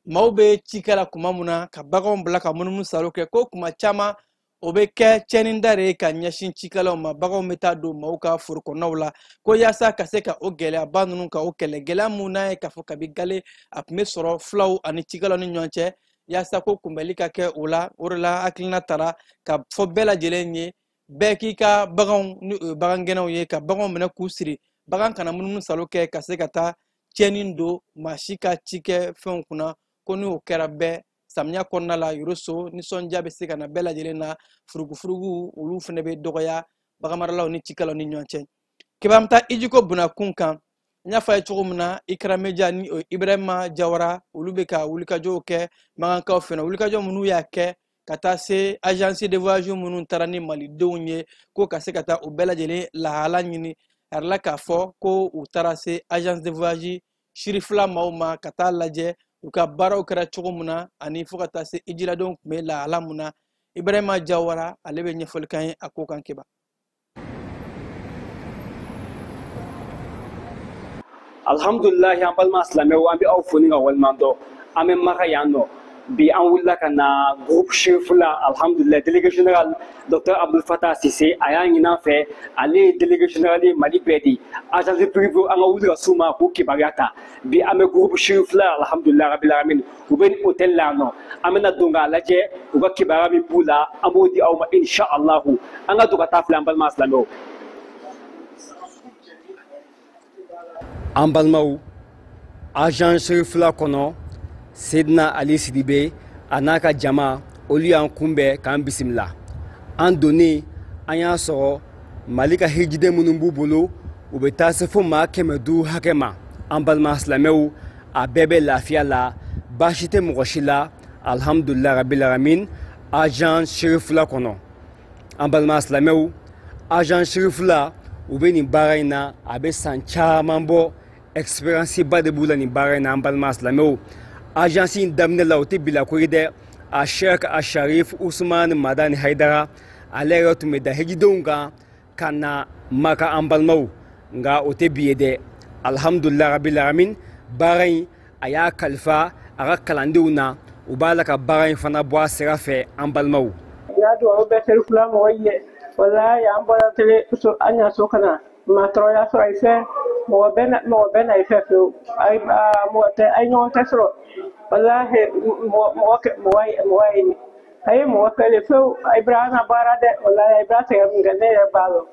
S8: maaw bɛ cikɛ la kuma mun na ka baganw bila ka munumunu salo kɛ, ko kuma caman o bɛ kɛ tiɲɛnida de ye ka ɲɛsin cikɛlaw ma. Baganw bɛ taa don maaw ka foro kɔnɔnaw la, ko yaasa ka se ka o gɛlɛyaba ninnu ka o kɛlɛ, gɛlɛya mun n'a ye k'a fɔ kabi gale a tun bɛ sɔrɔ fulaw ani cikɛlaw ni ɲɔgɔn cɛ, yaasa ko kunbɛli ka kɛ o la. O de la hakilina tara ka fɔ bɛɛ lajɛlen ye, bɛɛ k'i ka baganw ni o ye bagangɛnnaw ye, ka baganw minɛ k'u siri, bagan kana munumunu salo kɛ ka se ka taa tiɲɛni don maa si ka cikɛ fɛnw kunna. Ko ni o kɛra bɛɛ samiya kɔnɔna la, Yoroso nisɔndiya bɛ se ka na bɛɛ lajɛlen na, furugufurugu olu fana bɛ dɔgɔya baganmaralaw ni cikɛlaw ni ɲɔgɔn cɛ. Keba, an bɛ taa ijiko bunakun kan. N y'a fɔ a ye cogo min na, Ikra Media ni o Ibrahima Jawara, olu bɛ ka wulikajɔw kɛ makankaw fɛ. Wulikajɔ minnu y'a kɛ ka taa se agence de voyage minnu taara ni malidenw ye, ko ka se ka taa u bɛɛ lajɛlen lahala ɲini. A yɛrɛ la k'a fɔ ko u taara se agence de voyage Sirifila maaw ma ka taa lajɛ u ka baaraw kɛra cogo min na, ani fo ka taa se ijiladenw tun bɛ lahala mun na. Ibrahima Jawara, ale bɛ ɲɛfɔli k'an ye a ko kan. Keba.
S10: Alhamdulilahi, an balima silamɛw, an bɛ aw fo ni ka waleɲuman dɔn. An bɛ Maka yan nɔ bi, an wulila ka na groupe Cherifla. Alhamdulilahi, délégué général docteur Abdul Fattah Sise, a y'a ɲini an fɛ, ale ye délégué général ye Mali bɛɛ de agence privée, an ka wuli ka s'u ma k'u kibaruya ta. Bi an bɛ groupe Cherifla, alhamdulilahi rabil alamin, u bɛ nin hôtel la yan nɔ. An bɛna don k'a lajɛ u ka kibaruya min b'u la, an b'o di aw ma inshallah. An ka don ka taa filɛ, an balima silamɛw. An balimaw, agence Cherifla kɔnɔ, Sedina Ali Sidibe a n'a ka jama, olu y'an kunbɛn k'an bisimila. An donnen, an y'a sɔrɔ Mali ka hijiden minnu b'u bolo, u bɛ taa se fo maa 500 hakɛ ma. An balima silamɛw, a bɛɛ bɛ lafiya la, baasi tɛ mɔgɔ si la, alhamdulilahi rabil alamin, agence Cherifla kɔnɔ. An balima silamɛw, agence Cherifla, u bɛ nin baara in na a bɛ san caman bɔ, expérience ba de b'u la nin baara in na. An balima silamɛw, agence in daminɛ la, o tɛ bila ko ye dɛ. A Sheikh a Sharif Usman Madani Haidara, ale yɛrɛ tun bɛ da hijidenw kan ka na Maka, an balimaw, nka o tɛ bi ye dɛ. Alhamdulilahi rabil alamin, baara in a y'a kalifa a ka kalandenw na, u b'a la ka baara in fana bɔ a sira fɛ, an balimaw.
S11: N y'a dugawu bɛɛ Cherifla mɔgɔ ye. Walayi, an bɔra tele so, an y'a so ka na ma tɔɔrɔya sɔrɔ i fɛ, mɔgɔ bɛɛ na, mɔgɔ bɛɛ na i fɛ fewu. Ayi, mɔgɔ tɛ, a ye ɲɔgɔn tɛ sɔrɔ. Walahi, mɔgɔ mɔgɔ mɔgɔ mɔgɔ ye nin a ye mɔgɔ fɛlen fewu. Ibrahima baara dɛ, walahi, Ibrahima sɛgɛn min kɛ, ne yɛrɛ b'a lɔn.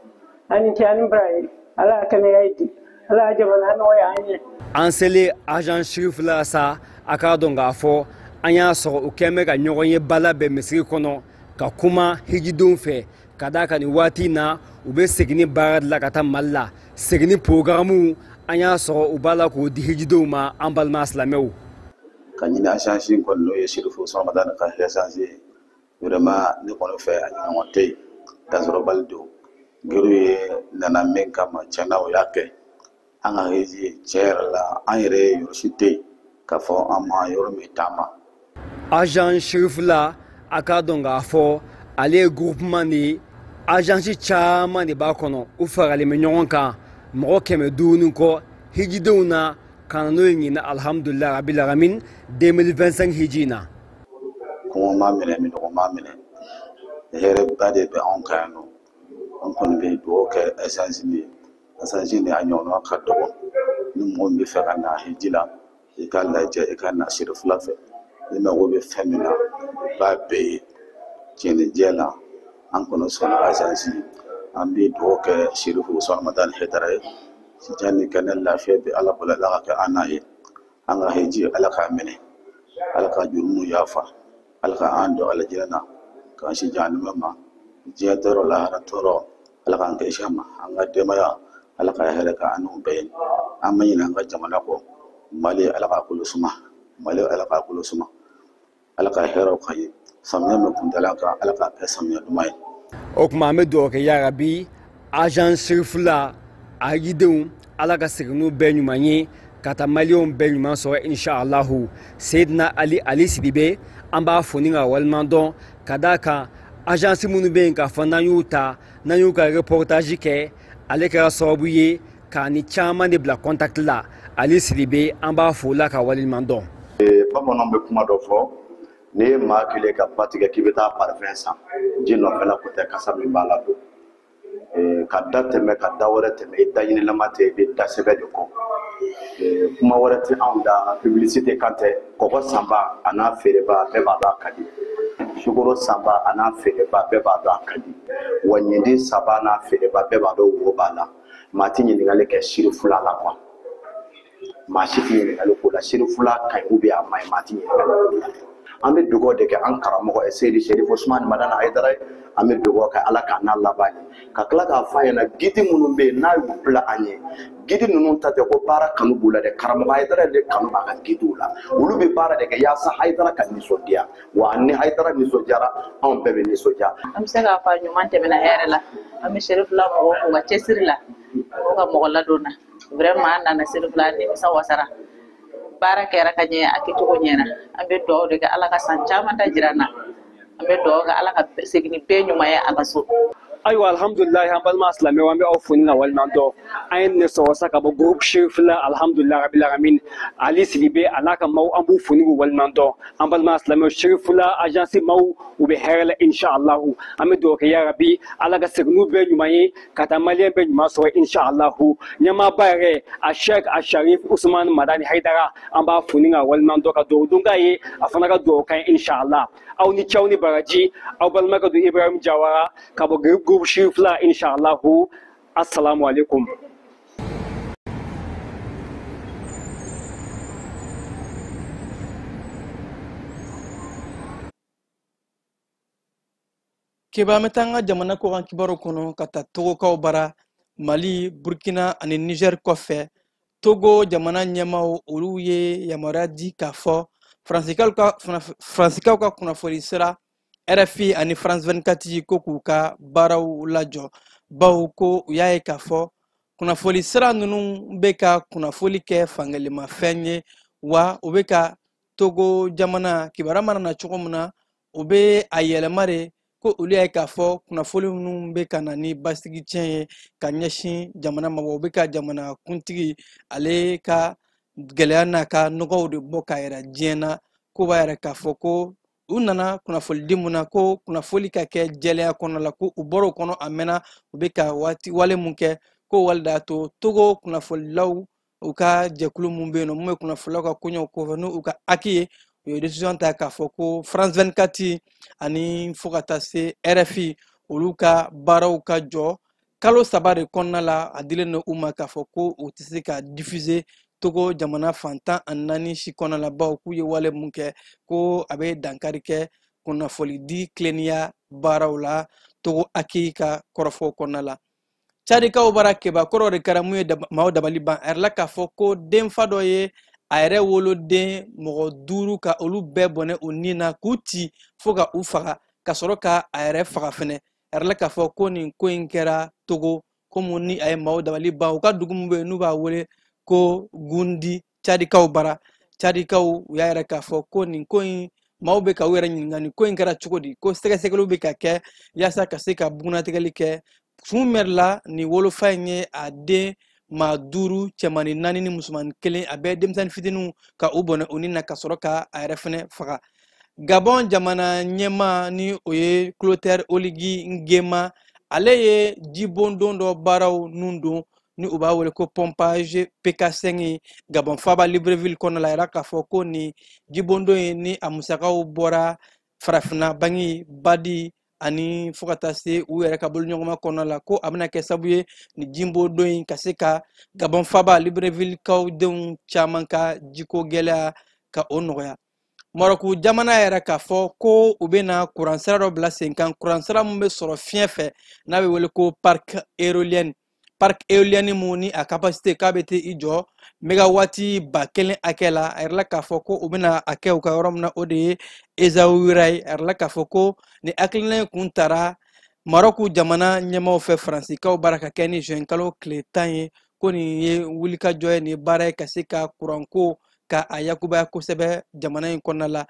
S11: Ani cɛ ani baraji, Ala ka kɛnɛya di, Ala ka jamana nɔgɔya an ye.
S10: An selen agence Cherifla sa, a k'a dɔn k'a fɔ an y'a sɔrɔ u kɛn bɛ ka ɲɔgɔn ye ba labɛn misiri kɔnɔ ka kuma hijidenw fɛ, ka d'a kan nin waati in na u bɛ segin ni baara de la ka taa Mali la. Segin ni programme, an y'a sɔrɔ u b'a la k'o di hijidenw ma, an balima silamɛw.
S12: Ka ɲini agence in kɔni, n'o ye Serifu Usman Madani ka agence ye, vraiment ne kɔni fɛ a ɲɔgɔn tɛ yen, dasɔrɔbali don. Geriw ye nana min kama, tiɲɛna o y'a kɛ. An ka hiji, tiɲɛ yɛrɛ la, an yɛrɛ ye yɔrɔ si tɛ yen k'a fɔ an ma yɔrɔ min taama.
S10: Agence Cherifla, a k'a dɔn k'a fɔ ale ye groupement de ye, agence caman de b'a kɔnɔ, u faralen bɛ ɲɔgɔn kan, mɔgɔ 500 ni kɔ hijidenw na ka na n'o ye ɲinɛ, alhamdulilahi rabil alamin, 2025 hiji in na.
S12: Kɔngɔ ma minɛ, minɔgɔ ma minɛ, hɛrɛba de bɛ anw kan yan nɔ. An kɔni bɛ dugawu kɛ agence ye, agence ni a ɲɔgɔnna ka dɔgɔ. Ni mɔgɔ min bɛ fɛ ka na hiji la, i k'a lajɛ i ka na Cherifla fɛ. I mago bɛ fɛn min na, i b'a bɛɛ ye tiɲɛ ni jɛ la. An kɔni sɔnna agence ye. An bɛ dugawu kɛ Serifu Usman Madani Hayidara ye, sijan ni kɛnɛ lafiya bɛ Ala bolo, Ala ka kɛ an n'a ye. An ka hiji, Ala k'a minɛ, Ala ka jurumu yafa, Ala ka an don alijinɛ na, k'an si jahanama ma, diɲɛ tɔɔrɔ, lahara tɔɔrɔ, Ala k'an kisi a ma. An ka denbaya, Ala ka hɛrɛ kɛ an n'u bɛɛ ye. An ma ɲinɛ an ka jamana kɔ, Mali, Ala k'a kolo suma, Mali, Ala k'a kolo suma, Ala ka hɛrɛw ka ye. Samiya min kuntala kan, Ala k'a kɛ samiya duman ye.
S10: O tuma an bɛ dugawu kɛ yarabi agence Cherifla a yidenw Ala ka segin n'u bɛɛ ɲuman ye ka taa maliyɛnw bɛɛ ɲuman sɔrɔ inshallahu. Seydina Ali Sidibe an b'a fo ni ka waleɲuman dɔn ka d'a kan agence minnu bɛ yen k'a fɔ n'an y'u ta n'an y'u ka reportage kɛ ale kɛra sababu ye k'a ni caman de bila contact la. Ali Sidibe an b'a fo la ka waleɲuman dɔn.
S13: Bamananw bɛ kuma dɔ fɔ, n'i ye maa kelen ka ba tigɛ k'i bɛ taa parfum san, ji nɔfɛla ko tɛ kasa min b'a la don. Ka da tɛmɛ ka da wɛrɛ tɛmɛ, i da ɲinilama tɛ, i bɛ da sɛbɛ de kɔ. Kuma wɛrɛ tɛ anw da, publicité kan tɛ. Kɔgɔ sanba a n'a feereba bɛɛ b'a dɔn a ka di, sukaro sanba a n'a feereba bɛɛ b'a dɔn a ka di, wa ɲindi sanba n'a feereba bɛɛ b'a dɔn wo b'a la. Maa tɛ ɲininkali kɛ Cherifla la quoi, maa si tɛ ɲininkali k'o la. Cherifla ka ɲi ou bien a man ɲi, maa tɛ ɲininkali k'o la. An bɛ dugawu de kɛ an karamɔgɔ ye Seyidi Serifu Usumani Madani Hayidara ye, an bɛ dugawu kɛ Ala k'a n'a laban ye, ka tila k'a fɔ a ɲɛna guide minnu bɛ yen n'a y'u bila an ye, guide ninnu ta tɛ ko baara kanu b'u la dɛ, karamɔgɔ Hayidara de kanu b'a ka guidew la, olu bɛ baara de kɛ yaasa Hayidara ka nisɔndiya, wa ni Hayidara nisɔndiyara anw bɛɛ bɛ nisɔndiya.
S14: An bɛ se k'a fɔ a ɲuman tɛmɛna hɛrɛ la, an bɛ Cherifla mɔgɔw fo u ka cɛsiri la, u ka mɔgɔ ladon na, vraiment an nana Cherifla nimisa wasara. Baara kɛra ka ɲɛ, a kɛcogo ɲɛna. An bɛ dugawu de kɛ Ala ka san caman ta jira an na, an bɛ dugawu kɛ Ala ka segin ni bɛɛ ɲuman ye a ka so.
S10: Ayiwa alhamdulilayi an balima silamɛw an bɛ aw fo ni ka waleɲuman dɔn. An ye nin sɔrɔ sa ka bɔ groupe Cherifla alhamdulilayi rabil alamin. Ali Sidibe a n'a ka maaw an b'u fo ni k'u waleɲuman dɔn. An balima silamɛw Cherifla agence maaw u bɛ hɛrɛ la inshallahu. An bɛ dugawu kɛ yarabi Ala ka segin n'u bɛɛ ɲuman ye ka taa maliyɛn bɛɛ ɲuman sɔrɔ inshallahu. Ɲɛmaaba yɛrɛ a Sheikh a Sharif Usumani Madani Hayidara an b'a fo ni ka waleɲuman dɔn ka dugawu don k'a ye a fana ka dugawu kan ye inshallah. Aw ni cɛw ni baraji aw balimakɛ don Ibrahim Jawara ka bɔ groupe Cherifla inshallahu. Assalamu alaikum.
S8: Keba an bɛ taa an ka jamana kɔkan kibaru kɔnɔ ka taa Togokaw bara. Mali, Burkina ani Niger kɔfɛ, Togo jamana ɲɛmaaw olu ye yamaruya di k'a fɔ Faransikaw ka kunnafoni sira RFI ani France 24 ko k'u ka baaraw lajɔ, bawo ko u y'a ye k'a fɔ kunnafoni sira ninnu bɛ ka kunnafoli kɛ fankelenmafɛn ye, wa u bɛ ka Togo jamana kibaruya mana na cogo min na u bɛ a yɛlɛma de, ko olu y'a ye k'a fɔ kunnafoli minnu bɛ ka na ni basigi tiɲɛ ye ka ɲɛsin jamana ma, wa u bɛ ka jamana kuntigi ale ka gɛlɛya n'a ka nɔgɔw de bɔ k'a yira diɲɛ na, ko b'a yira k'a fɔ ko u nana kunnafonidi mun na ko kunnafoli ka kɛ jɛlenya kɔnɔ la, ko u bɔra o kɔnɔ a mɛnna, u bɛ ka waati wale mun kɛ ko wale de y'a to Togo kunnafonilaw u ka jɛkulu mun bɛ yen nɔ mun bɛ kunnafonilaw ka koɲɛw kofɔ n'u ka haki ye, u ye décision ta k'a fɔ ko France 24 ani fo ka taa se RFI olu ka baaraw ka jɔ kalo 3 de kɔnɔna la. A dilen don u ma k'a fɔ ko u tɛ se ka diffuser Togo jamana fan 14 si kɔnɔna la, bawo k'u ye wale mun kɛ ko a bɛ dankari kɛ kunnafonidi tilennenya baaraw la Togo haki ka kɔrɔfɔw kɔnɔna la. Cadikaw bara kebakɔrɔ de kɛra mun ye maaw dabali ban. A yɛrɛ la k'a fɔ ko denfa dɔ ye a yɛrɛ woloden mɔgɔ 5 ka olu bɛɛ bɔnɛ u ni na k'u ci fo ka u faga ka sɔrɔ ka a yɛrɛ faga fɛnɛ. A yɛrɛ la k'a fɔ ko nin ko in kɛra Togo ko mun ni a ye maaw dabali ban. U ka dugu min bɛ yen n'u b'a wele ko Gundi Cadikaw bara, Cadikaw u y'a yɛrɛ k'a fɔ ko nin ko in maaw bɛ ka u yɛrɛ ɲininka nin ko in kɛra cogo di, ko sɛgɛsɛgɛliw bɛ ka kɛ yaasa ka se ka bugunnatigɛli kɛ. Kun mɛri la nin wolofa in ye a den maa 5, cɛmannin 4 ni musomannin 1, a bɛɛ denmisɛnnin fitininw ka u bɔnɛ u ni na ka sɔrɔ ka a yɛrɛ fɛnɛ faga. Gabon jamana ɲɛmaa ni o ye Clotaire Oligui Nguema, ale ye jibondon dɔ baaraw nun don ni u b'a wele ko pompage PK5 ye Gabon faaba Libreville kɔnɔ la. A yira k'a fɔ ko nin jibondon ye ni a musakaw bɔra farafinna bangi badi ani fo ka taa se u yɛrɛ ka boloɲɔgɔnma kɔnɔna la, ko a bɛna kɛ sababu ye ni jibondon in ka se ka Gabon faaba Libreville kaw denw caman ka jiko gɛlɛya ka o nɔgɔya. Marɔku jamana yɛrɛ k'a fɔ ko u bɛna kuransira dɔ bila sen kan, kuransira min bɛ sɔrɔ fiɲɛ fɛ n'a bɛ wele ko parc éolien. Parc éolien mun ni a capacité k'a bɛ t'i jɔ mégawati 1000 hakɛ la. A yɛrɛ la k'a fɔ ko u bɛna a kɛ u ka yɔrɔ min na o de ye Essaouira ye. A yɛrɛ la k'a fɔ ko ni hakilina in kun tara Marɔku jamana ɲɛmaaw fɛ Faransikaw bara ka kɛ ni juin kalo tile 10 ye, ko nin ye wulikajɔ ye, nin ye baara ye ka se ka kuranko ka a yakubaya kosɛbɛ jamana in kɔnɔna la.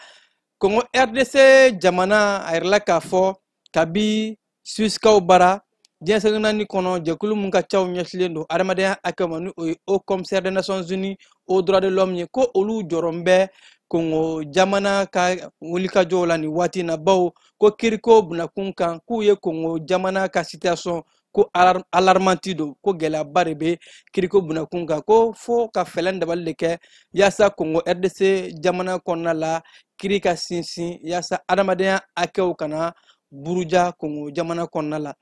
S8: Kongo RDC jamana, a yirala k'a fɔ kabi Suisikaw bara diɲɛ seleke naani kɔnɔ, jɛkulu mun ka caw ɲɛsilen don adamadenya hakɛ ma, ni o ye Haut Commissaire des Nations Unies aux droits de l'homme ye, ko olu jɔrɔn bɛ Kongo jamana ka wulikajɔw la nin waati in na, bawo ko kiriko bunakun kan k'u ye Kongo jamana ka situation ko alarmante don, ko gɛlɛyaba de bɛ kiriko bunakun kan, ko fo ka fɛɛrɛ dabali de kɛ yaasa Kongo RDC jamana kɔnɔna la kiri ka sinsin, yaasa adamadenya hakɛw kana buruja Kongo jamana kɔnɔna la.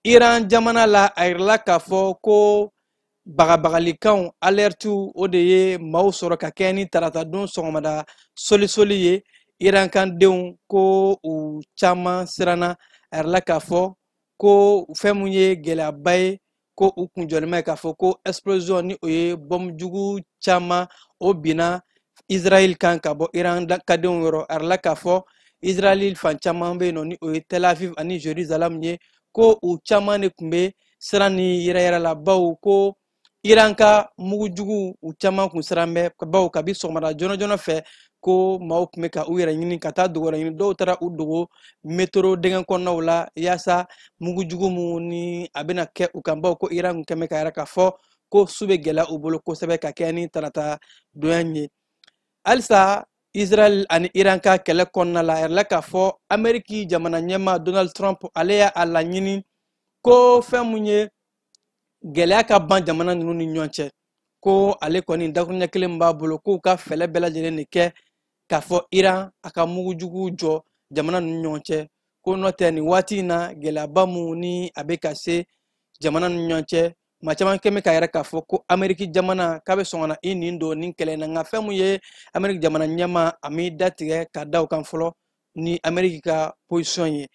S8: Iran jamana la, a yirala k'a fɔ ko bagabagalikanw alertiw o de ye maaw sɔrɔ ka kɛ ni taratadon sɔgɔmada solisoli ye. Iran kandenw ko u caman siranna. A yirala k'a fɔ ko fɛn mun ye gɛlɛyaba ye, ko u kunjɔlen bɛ k'a fɔ ko explosion ni o ye bɔmu jugu caman o binna Israël kan ka bɔ Iran kadenw yɔrɔ. A yirala k'a fɔ Israël fan caman bɛ yen nɔ, ni o ye Tel Aviv ani Jérusalem ye, ko u caman de tun bɛ siran ni yɛrɛyɛrɛ la, bawo ko Iran ka mugujugu u caman kun siran bɛ, bawo kabi sɔgɔmada joona joona fɛ ko maaw tun bɛ ka u yɛrɛ ɲini ka taa dogo yɛrɛ ɲini. Dɔw taara u dogo metro dingɛ kɔnɔnaw la yaasa mugujugu mun ni a bɛna kɛ u kan, bawo ko Iran kun kɛn bɛ ka yɛrɛ k'a fɔ ko su bɛ gɛlɛya u bolo kosɛbɛ ka kɛ ni tarata donya in ye. Halisa Israël ani Iran ka kɛlɛ kɔnɔna la, a yirala k'a fɔ Ameriki jamana ɲɛmaa Donald Trump ale y'a laɲini ko fɛn mun ye gɛlɛya ka ban jamana ninnu ni ɲɔgɔn cɛ, ko ale kɔni dakuruɲɛ kelen b'a bolo k'u ka fɛɛrɛ bɛɛ lajɛlen de kɛ k'a fɔ Iran a ka mugujugu jɔ jamana ninnu ɲɔgɔn cɛ, ko n'o tɛ nin waati in na gɛlɛyaba mun ni a bɛ ka se jamana ninnu ɲɔgɔn cɛ, maa caman kɛn bɛ k'a yɛrɛ k'a fɔ ko Ameriki jamana k'a bɛ sɔn ka na i nin don nin kɛlɛ in na. Nka fɛn mun ye Ameriki jamana ɲɛmaa, a m'i datigɛ ka da o kan fɔlɔ ni Ameriki ka position ye.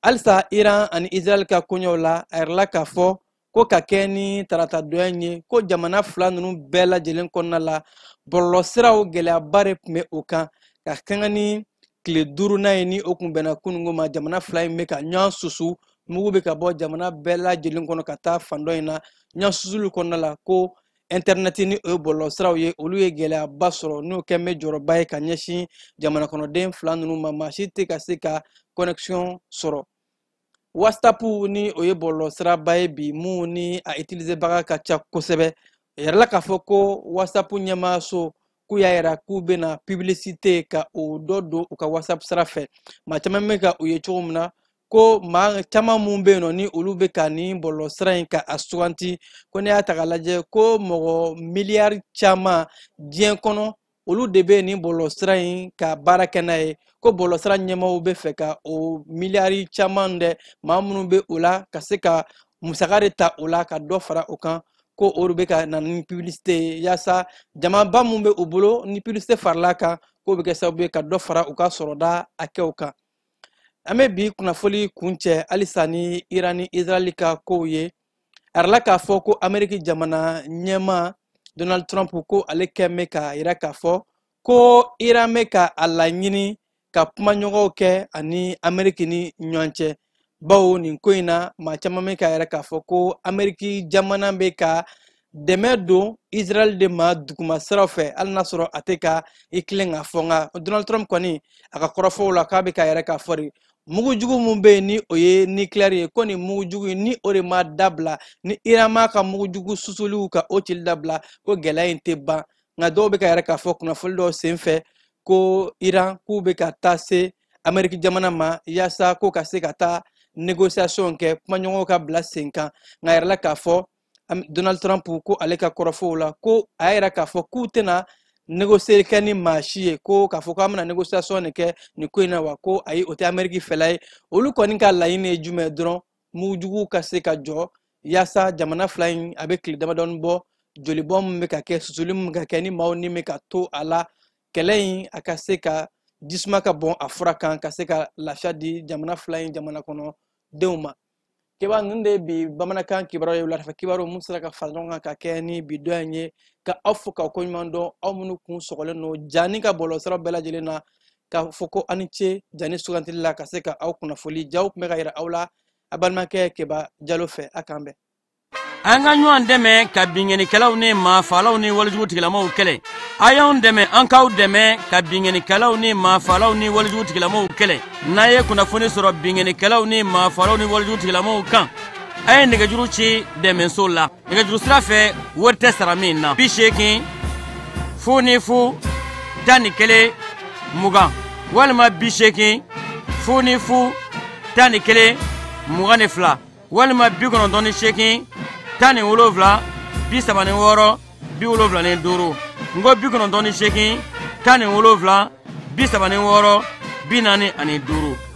S8: Halisa Iran ani Israël ka koɲɛw la, a yirala k'a fɔ ko ka kɛ ni tarata donya in ye, ko jamana fila ninnu bɛɛ lajɛlen kɔnɔna la bɔlɔlɔsiraw gɛlɛyaba de tun bɛ o kan, ka kɛɲɛ ni tile duurunan ye ni o kun bɛnna kununko ma. Jamana fila in bɛ ka ɲɔgɔn susu, mugu bɛ ka bɔ jamana bɛɛ lajɛlen kɔnɔ ka taa fan dɔ in na. Ɲɔgɔn susuli kɔnɔna la, ko intɛrɛnɛti ni o ye bɔlɔlɔsiraw ye, olu ye gɛlɛyaba sɔrɔ, n'o kɛn bɛ jɔyɔrɔba ye ka ɲɛsin jamana kɔnɔden fila ninnu ma, maa si tɛ ka se ka connexion sɔrɔ. WhatsApp ni o ye bɔlɔlɔsiraba ye bi mun ni a utilisebaga ka ca kosɛbɛ. A yirala k'a fɔ ko WhatsApp ɲɛmaaso k'u y'a yira k'u bɛna publicité ka o dɔ don u ka WhatsApp sira fɛ. Maa caman bɛ ka u ye cogo min na, ko maa caman mun bɛ yen nɔ ni olu bɛ ka nin bɔlɔlɔsira in ka a suganti, ko n'i y'a ta k'a lajɛ ko mɔgɔ miliyari caman diɲɛ kɔnɔ olu de bɛ nin bɔlɔlɔsira in ka baara kɛ n'a ye, ko bɔlɔlɔsira ɲɛmaaw bɛ fɛ ka o miliyari caman dɛ maa minnu bɛ o la ka se ka musaka de ta o la ka dɔ fara o kan, ko o de bɛ ka na ni publicité ye yaasa jamaba mun bɛ u bolo ni publicité farala kan, k'o bɛ kɛ sababu ye ka dɔ fara u ka sɔrɔda hakɛw kan. An bɛ bi kunnafoli kuncɛ halisa ni Iran ni Israël ka kow ye. A yirala k'a fɔ ko Ameriki jamana ɲɛmaa Donald Trump ko ale kɛn bɛ k'a yira k'a fɔ ko Iran bɛ ka a laɲini ka kumaɲɔgɔnw kɛ ani Ameriki ni ɲɔgɔn cɛ, bawo nin ko in na maa caman bɛ k'a yira k'a fɔ ko Ameriki jamana bɛ ka dɛmɛ don Israël de ma duguma siraw fɛ, hali n'a sɔrɔ a tɛ ka i tilen k'a fɔ. Nka Donald Trump kɔni a ka kɔrɔfɔw la k'a bɛ k'a yɛrɛ k'a fɔ de mugujugu mun bɛ yen ni o ye nucléaire ye, ko nin mugujugu in ni o de ma dabila, ni Iran m'a ka mugujugu susuliw ka o cili dabila, ko gɛlɛya in tɛ ban. Nka dɔw bɛ ka yɛrɛ k'a fɔ kunnafoli dɔw senfɛ ko Iran k'u bɛ ka taa se Ameriki jamana ma yaasa ko ka se ka taa négociation kɛ, kumaɲɔgɔnw ka bila sen kan. Nka a yirala k'a fɔ Donald Trump ko ale ka kɔrɔfɔw la ko a y'a yira k'a fɔ k'u tɛna négocier kɛ ni maa si ye, ko k'a fɔ k'an bɛna négociation de kɛ nin ko in na wa, ko ayi o tɛ Ameriki fɛla ye. Olu kɔni ka laɲini ye jumɛn ye dɔrɔn, mugujuguw ka se ka jɔ yaasa jamana fila in a bɛ tile damadɔni bɔ, jolibɔn min bɛ ka kɛ, susuli min bɛ ka kɛ, ni maaw ni bɛ ka to a la, kɛlɛ in a ka se ka jisuma ka bɔn a fura kan, ka se ka lafiya di jamana fila in jamana kɔnɔ denw ma. Keba ninnu de ye bi bamanankan kibaruyaw ye, wuladafɛ kibaruyaw mun sera ka fara ɲɔgɔn kan ka kɛ ni bi dɔ in ye, ka aw fo k'aw koɲuman dɔn, aw minnu kun sɔgɔlen don Jani ka bɔlɔlɔsiraw bɛɛ lajɛlen na, k'a fɔ ko aw ni ce Jani sugantili la ka se ka aw kunnafoli. Jaw tun bɛ ka yira aw la A balimakɛ Keba Jalo fɛ, a k'an bɛn.
S15: An ka ɲɔgɔn dɛmɛ ka binkannikɛlaw ni maafalaw ni walejugu tigilamaw kɛlɛ. A y'anw dɛmɛ, an k'aw dɛmɛ ka binkannikɛlaw ni maafalaw ni walejugu tigilamaw kɛlɛ. N'a ye kunnafoni sɔrɔ binkannikɛlaw ni maafalaw ni walejugu tigilamaw kan, a ye nɛgɛjuru ci dɛmɛso la nɛgɛjuru sira fɛ, wari tɛ sara min na: 80 00 11 20 walima 80 00 11 22 walima 98 17 36 75. N ko 98 17 36 45.